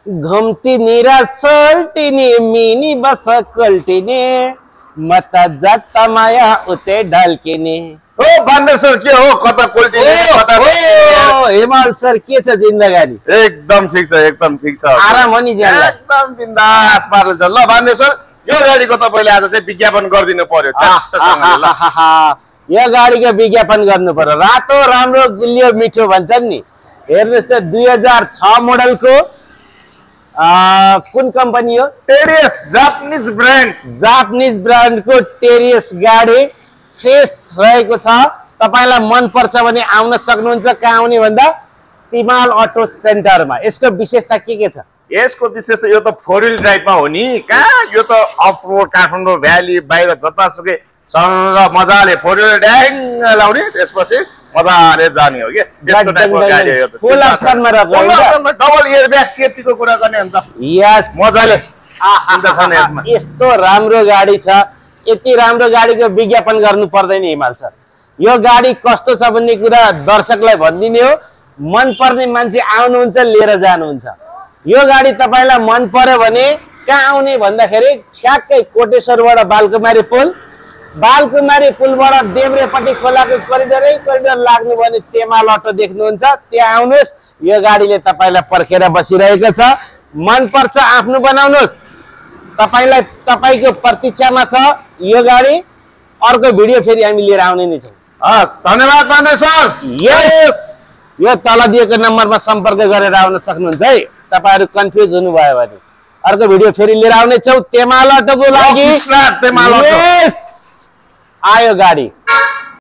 घुम्ती निरा सोल्टिने mini bus कल्टिने मत जता माया उते ढल्किने। हो बान्डे सर के हो कता कोल्टिने कता हिमाल सर के छ जिन्दगानी? एकदम ठीक छ एकदम ठीक छ। आराम हो नि ज्यान एकदम बिन्दास पार्छ। ल बान्डे सर यो गाडीको तपाईले आज चाहिँ विज्ञापन गरिदिनु पर्यो चट्टसँग। यो गाडीको विज्ञापन गर्नु पर्यो। रातो राम्रो गुलियो मिठो भन्छन् नि। हेर्नुस् त 2006 मोडलको कुन कम्पनी हो? टेरियस जापानिज ब्रान्ड। जापानिज ब्रान्डको टेरियस गाडी फ्रेस रहेको छ। तपाईलाई मन पर्छ भने आउन सक्नुहुन्छ। कहाँ आउने भन्दा तिमाल अटो सेन्टरमा। यसको विशेषता के छ? यसको विशेषता यो त 4 व्हील ड्राइभमा हो नि। कहाँ यो त अफ रोड काठमाडौँ भ्याली बाहिर जतासुकै सर मजाले 4 व्हील ड्याङ लाउने त्यसपछि मजाले जाने हो के। त्यस्तो टाइपको गाडी हो यो त। फुल अप्सनमा रहेको डबल एयर ब्याग सेफ्टीको कुरा गर्ने अन्त यस मजाले चिन्ता छैन यसमा। यस्तो राम्रो गाडी छ। यति राम्रो गाडीको विज्ञापन गर्नु पर्दैन हिमाल सर। यो गाडी कस्तो छ भन्ने कुरा दर्शकलाई भनिदिने हो। मन पर्ने मान्छे आउनुहुन्छ लिएर जानुहुन्छ। यो गाडी तपाईलाई मन पर्यो भने कहाँ आउने भन्दाखेरि ठ्याक्कै कोटेश्वरबाट बालकुमारी पुल, बालकुमारी पुलबाट देब्रेपट्टि खोलाको करिडोरै करिडोर लाग्नु भने तेमाल अटो देख्नुहुन्छ। त्यहाँ आउनुहोस्। यो गाडीले तपाईलाई पर्खेर बसिरहेको छ। मन पर्छ आफ्नो बनाउनुहोस्। तपाईलाई तपाईको प्रतीक्षामा छ यो गाडी। अर्को भिडियो फेरि हामी लिएर आउने नै छौँ। हस् धन्यवाद बान्डे सर। यस यो तल दिएको नम्बरमा सम्पर्क गरेर आउन सक्नुहुन्छ है। तपाईहरु कन्फ्युज हुनुभयो भने अर्को भिडियो फेरि लिएर आउने छौँ तेमाल अटोको लागि। तेमाल अटो आयो गाडी।